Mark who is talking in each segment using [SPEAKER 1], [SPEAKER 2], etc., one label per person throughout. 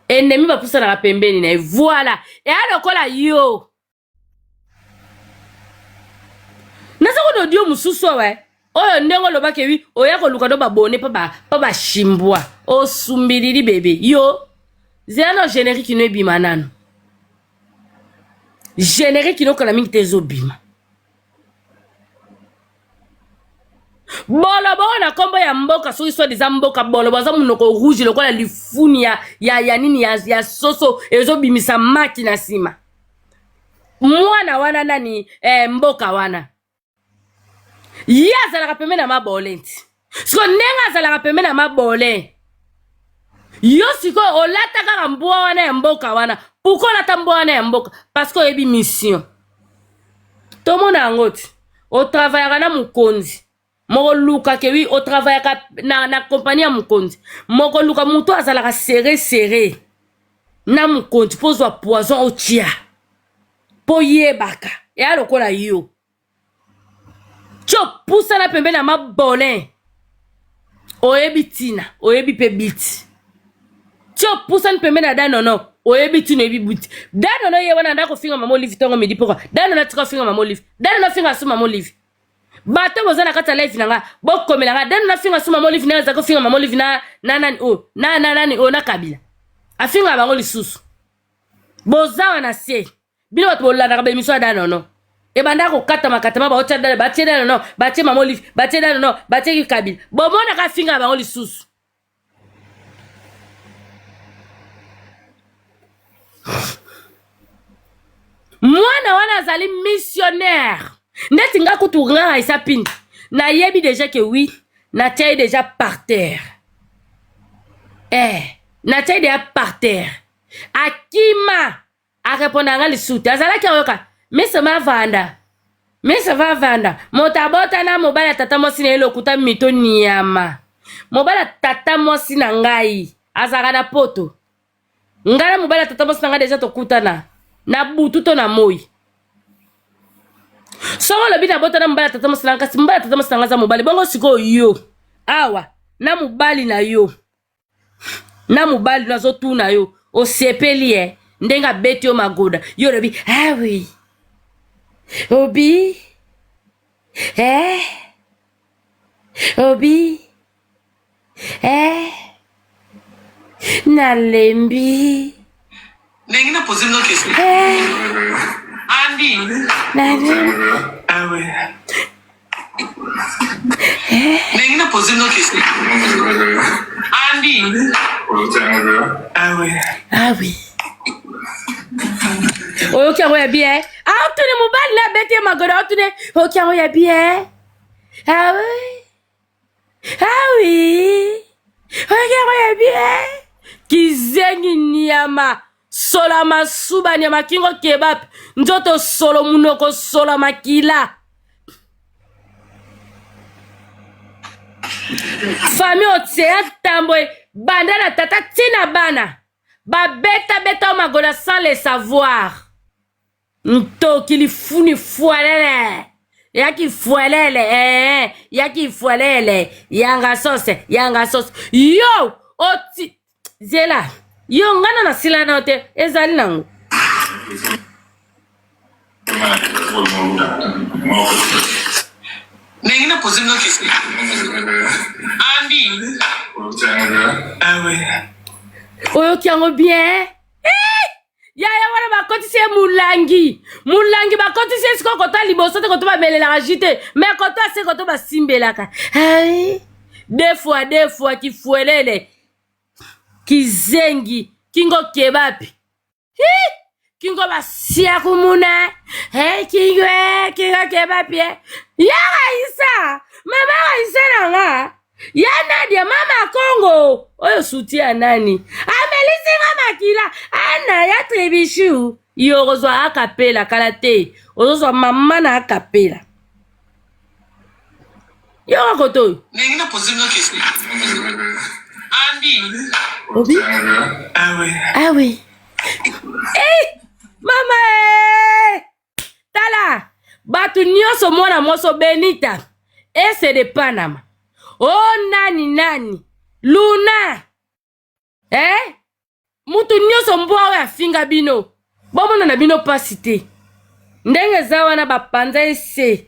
[SPEAKER 1] Ennemi bapusanaka pembeni na ye. Voilà. Eya lokola yo. Naza kuna audio mosusu awa eh. Oyo ndenge olobaki wi oya koluka no babone mpo ba mpo bashimbwa osumbilili bebe yo zela na generique no ebima nano generique no kala mingi te ezobima bolobo oyo na nkombo ya mboka soki soit eza mboka bolobo aza monoko rouge lokola lifuni ya, ya, ya nini ya, ya soso ezobimisa maki na nsima mwana wana nani eh, mboka wana ye azalaka pembeni ya mabole nti sikoyo ndenge azalaka pembeni ya mabole yo sikoyo olata kaka mbwa wana ya mboka wana pourkui olata mbwa wana ya mboka parce que oyebi mission tomona yango ti otravayaka na mokonzi mokoluka ke wi otravayaka na, na kompani ya mokonzi mokoluka moto azalaka sere sere na mokonzi mpo ozwa poison otia mpo yebaka eya lokola yo tio pusana pembeni ya mabolin oyebi ntina oyebi mpe biti tio pusani pembeni ya danono oyebi ntina oyebi biti danono ye wana anda kofinga mama olive ntongo midi pokwa danono atika kofinga mama olive danono afinga su mama olive bato boza na kati ya live na nga bokomela nga danono afinga su mama olive na aza kofinga mama olive na na nani oyo na na nani oyo na kabila afinga bango lisusu bozawa na se bino bato bolandaka baemission ya danono ebanda kokatama katama baotya dano batie danono batie mama olive batie danono batie kabila bomonaka afinga bango lisusu mwana wana azali missionnaire ndeti nga kutu nga raisa pinda nayebi deja ke oui natia ye deja par terre eh, natia ye deja par terre akima areponda nga lisusu te azalaki ayoka miso mavanda miso vavanda moto abota na mobali ya tata mwasi na ye lokuta mito niama mobali ya tata mwasi na ngai azalaka na poto ngai na mobali ya tata mwasi na ngai deja tokutana na butu to na moi soki olobi nabota na mobali ya tata mwasi na ngai kasi mobali ya tata mwasi na ngai aza mobali bongo sikoyo yo awa na mobali na yo na mobali no azotuna yo osepeli e ndenge abeti yo magoda yo olobi ah oui obi eh obi eh nalembi
[SPEAKER 2] ndenge na pose bino question
[SPEAKER 1] eh
[SPEAKER 2] andi
[SPEAKER 1] nalembi
[SPEAKER 2] ah oui ndenge na pose bino question andi ah oui
[SPEAKER 1] ah oui oyoki yango ya bien aotuni mobali na abeti ye magoda aotuni oyoki yango ya bien ah oui Ah oui. Oyoki yango ya bien. Kizengi nyama. Sola masuba nyama kingo kebab. Nzoto solo munoko solo makila. Famille Océan Tambwe banda na tata tina bana. Babeta beta magoda sans le savoir. Ntoki lifuni fuelele yaki fuelele eh, yaki fuelele yanga sose yanga sose yo oti zela yo ngana na sila na te ezali nango
[SPEAKER 2] ndenge na pose bino question andi ah oui
[SPEAKER 1] oyoki yango bien eh! yaya wana bakotisi ye mulangi mulangi bakotisi ye sikoyo kota liboso te koto bamelelaka ji te me koto ase koto basimbelaka ai deux fois deux fois kifuelele kizengi kingo kebapi Hi! kingo basia kumuna hey, kingo eh, kingo kebapi eh. ya raisa mama raisa na nga ya nadia mama kongo oyo suti ya nani amelisi nga makila ana ya tribishu yo okozwa akapela kala te ozozwa mama na akapela yoka koto oyo
[SPEAKER 2] ndenge na pose bino question andi
[SPEAKER 1] obi
[SPEAKER 2] ah oui
[SPEAKER 1] ah oui eh, mama eh! tala bato nyonso mwana mwasi benita ese de panama o oh, nani nani luna eh? Mutu nyonso mbwa oyo afinga bino, bomona na bino pasi te. Ndenge eza wana bapanza ye se.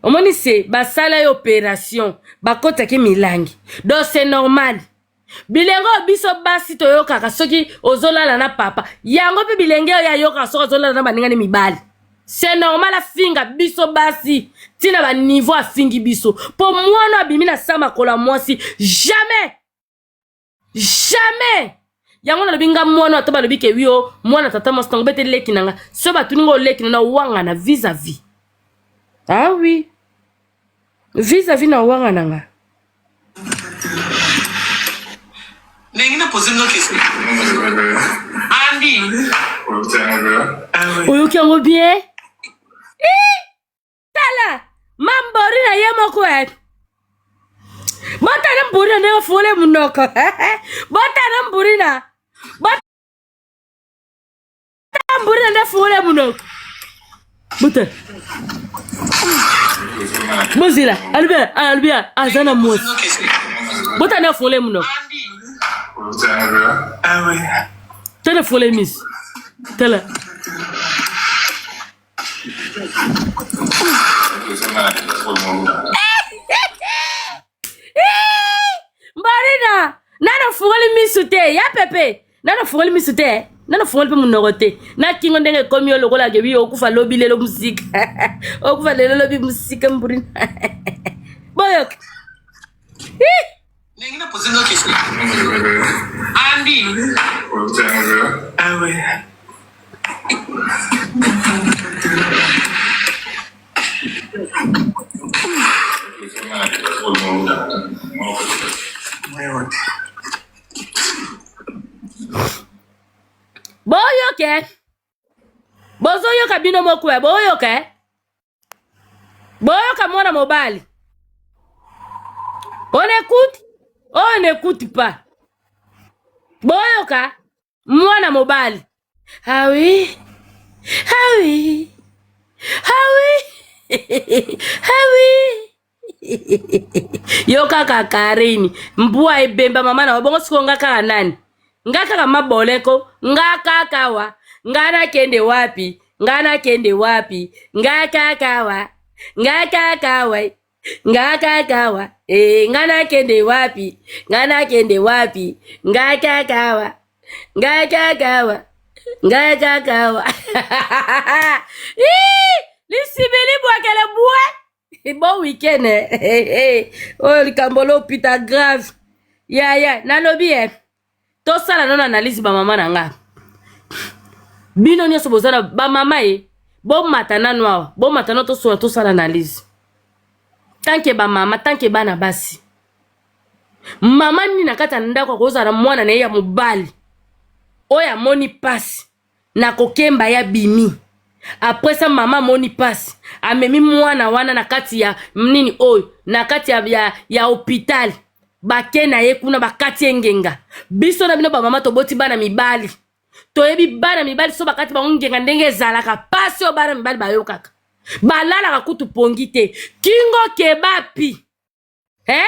[SPEAKER 1] Omoni se basala ye operation, bakotaki milangi. Donc c'est normal. Bilenge oyo biso basi toyokaka soki ozolala na papa, yango mpe bilenge oyo ayokaka soki azolala na baninga ne mibali. C'est normal afinga biso basi ntina ba niveau afingi biso mpo mwana abimi na sa makolo ya mwasi jamais jamais. Yango nalobi nga mwana ata balobi ke wio mwana tata mwasi ntango bete leki na nga so batuni nga oleki na na wanga na vis à vis. Ah oui, vis à vis na wanga na nga.
[SPEAKER 2] Ndenge na pose no question. Andy.
[SPEAKER 1] Oyoki yango bien? Eh, tala mambori na ye moko e. Botala mburi na ndenge afungoli monoko. Botala mburi na. Botala mburi na nde afungoli monoko. Botala. Bozela, alobi alobi aza na mwasi. Botala nde afungoli monoko. Tala afungoli miso. Tala. Mbarina nano fungoli misu te ya pepe nano fungoli misu te nano fungoli mpe monoko te na kingo ndenge ekomi yo lokola kebi okufa lobi lelo mosika okufa lelo lobi mosika mburina boyoka.
[SPEAKER 2] Ndenge na pose no question. Andy. Ah ouais.
[SPEAKER 1] Boyoke. Bozoyoka bino moko boyoka. Boyoka mwana mobali. On écoute, on n'écoute pas. Boyoka mwana mobali. Ah oui. Ah oui. Ah oui. Ah oui. Yo kaka Karine, mbwa ebemba mama na bongo siko nga kaka nani? Nga kaka maboleko, nga kaka wa. Nga nakende wapi? Nga nakende wapi? Nga kaka wa. Nga kaka wa. Nga kaka wa. Eh, nga nakende wapi? Nga nakende wapi? Nga kaka wa. Nga kaka wa. Nga kaka wa. Ih, lisibili bwakele bwe. Bon week-end. Oyo likambo lopita grave. Ya ya, nalobi eh. Tosala nano analyse ba mama na nga. Bino nyonso boza na ba mama ye. Bomata nano awa. Bomata nano tosola tosala analyse. Tant que ba mama, tant que bana basi. Mama nini na kati ya ndako akozala na mwana na ye ya mobali oyo amoni pasi na kokemba ya bimi. Après ça mama amoni pasi amemi mwana wana na kati ya nini oyo na kati ya hôpital bake na ye kuna bakati ye ngenga. Biso na bino ba mama toboti bana mibali, toyebi bana mibali so bakati bango ngenga ndenge ezalaka pasi oyo bana mibali bayokaka, balalaka kutu pongi te kingo kebapi. Eh?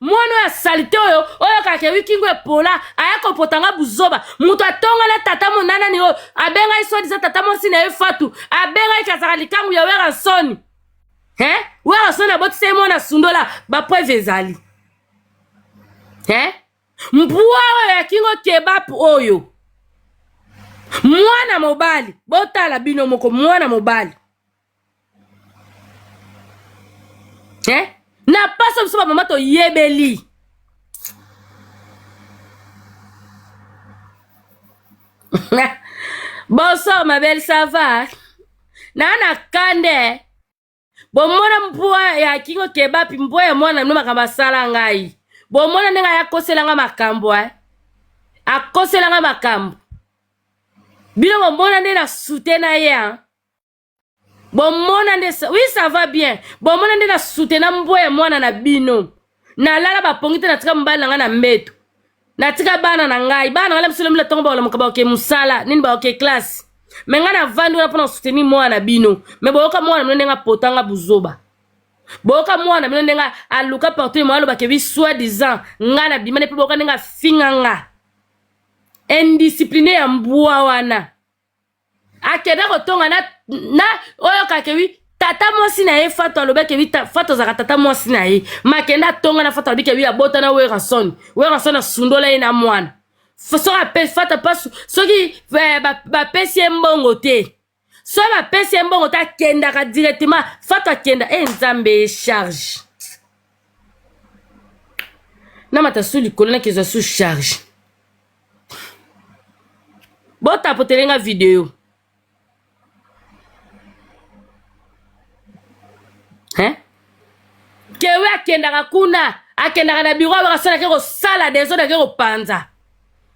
[SPEAKER 1] Mwana oyo salite oyo oyo kaka ewi kingo epola aya kopota nga buzoba. Moto atonga na tata monana ni oyo abengai soi-disant tata mwasi na ye Fatu, abengai kazaka likangu ya Werrason. Eh? Werrason abotisa ye mwana sundola, ba preuve ezali. Eh? Mbwa oyo ya kingo kebab oyo. Mwana mobali, botala bino moko mwana mobali. Eh? Na paso biso ba mama toyebeli. Bonsoir ma belle, ça va? Na na kande. Bomona mbwa ya kingo kebab, mbwa ya mwana no makambo asala ngai. Bomona ndenge akosela nga makambo eh. Akosela nga makambo. Bino bomona nde na soutien na ye hein. Bomona nde oui ça va bien. Bomona nde na soutien na mbwa ya mwana na bino. Nalala bapongi te natika mobali na ngai na mbeto. Natika bana na ngai. Bana na ngai biso lomi tongo baolamuka baoke mosala, nini baoke classe. Mais ngai navandi wana mpona soutenir mwana na bino. Mais boyoka mwana bino ndenge apotanga buzoba. Boyoka mwana bino ndenge aluka partout moi alobaka ebi soi-disant ngai na bima ne mpe boyoka ndenge afinga nga. Indiscipline ya mbwa wana. Akenda kotonga na, na oyo kakewi tata mwasi na ye Fatou alobaki wi Fatou azalaka tata mwasi na ye. Makenda atonga na Fatou alobaki wi abota na Werrason. Werrason asundola ye na mwana. Soki ape Fatou pasu soki eh, bapesi ye mbongo te. Soki bapesi ye mbongo te akendaka directement Fatou akenda e eh, Nzambe charge. Namata su likolo nakezwa su charge. Botapotele nga video. Hein? Kewe akendaka kuna, akendaka na bureau abaka sala ke kosala desordre ake kopanza.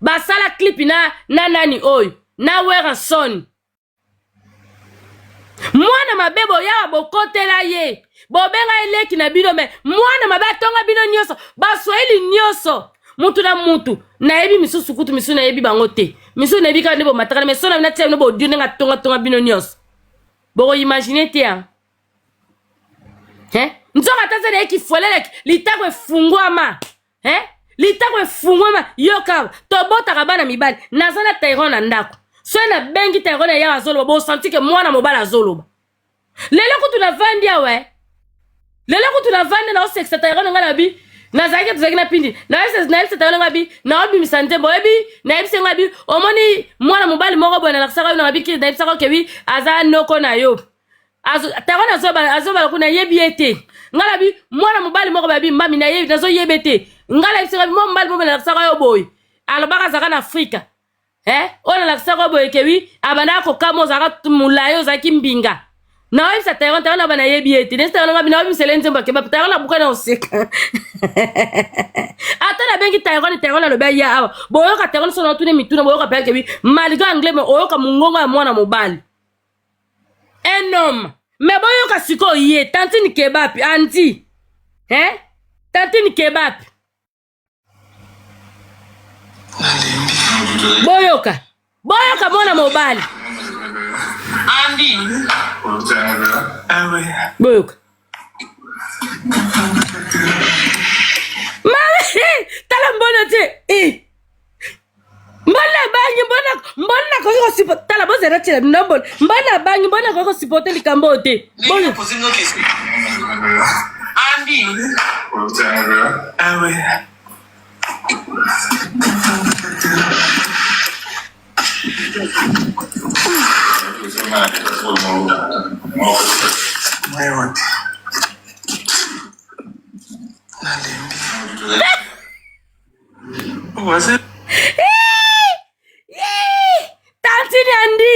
[SPEAKER 1] Basala clip na na nani oyo? Na Werrason. Mwana mabe boyawa bokotela ye. Bobenga ye leki na bino me mwana mabe atonga bino nyonso, baswahili nyonso. Mutu na mutu nayebi misusu kutu misusu nayebi bango te. Misusu nayebi kaka nde bomataka na meso na bino tia bino bodio ndenge atonga tonga bino nyonso. Boko imaginer te hein. Hein? Nzoka ata zana ye kifuelele litako efungwama. Hein? Litako efungwama yoka tobotaka bana mibali naza na Tyrone na ndako. Soki nabengi Tyrone ya azoloba bosanti ke mwana mobali azoloba. Lelo kutu navandi awa eh. Lelo kutu navandi na osekisa Tyrone nga na bi nazalaki tozalaki na pindi nayebisa Tyrone nga bi naobimisa nzembo oyebi nayebisa nga bi omoni mwana mobali moko boye nalakisaka yo na bi nayebisaka okebi aza noko na yo Tyrone azobala kuna nayebi ye te nga na bi mwana mobali moko babi mami nayebi nazoyebe te nga nayebisaka bi mwana mobali moko nalakisaka yo boye alobaka azalaka na Afrika eh oyo nalakisaka yo boye kewi abandaka kokamwa ozalaka molai ozalaki mbinga naoyebisa Tyrone Tyrone aba nayebi ye te nesi Tyrone ngabi naobimisela ye nzembo akeba Tyrone abuka na oseka ata nabengi Tyrone Tyrone alobi aya awa boyoka Tyrone so naotuni mituna boyoka mpe akebi malgré anglais me oyoka mongongo ya mwana mobali un homme me boyoka sikoyo ye tantine kebapi andi hein tantine kebapi boyoka boyoka mwana mobali
[SPEAKER 2] Andy.
[SPEAKER 1] Boyoka mami tala mbona te eh. mbona bangi mbona mbona nakoki kosipo tala bozela tiela bino mbona mbona bangi mbona nakoki kosipote likambo oyo te
[SPEAKER 2] Bona. Andy. Ah ouais.
[SPEAKER 1] Tantine Andy,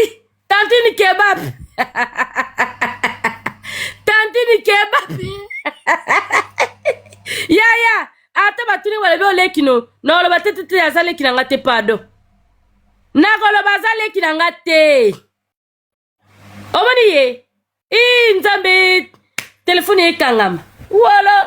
[SPEAKER 1] tantine kebab. Tantine kebab. Yaya, ata batuni balobi oleki no. Nakoloba te te te aza leki na nga te pardon. Nakoloba aza leki na nga te. Omoni ye? Ii Nzambe, telefone ekangama. Wala.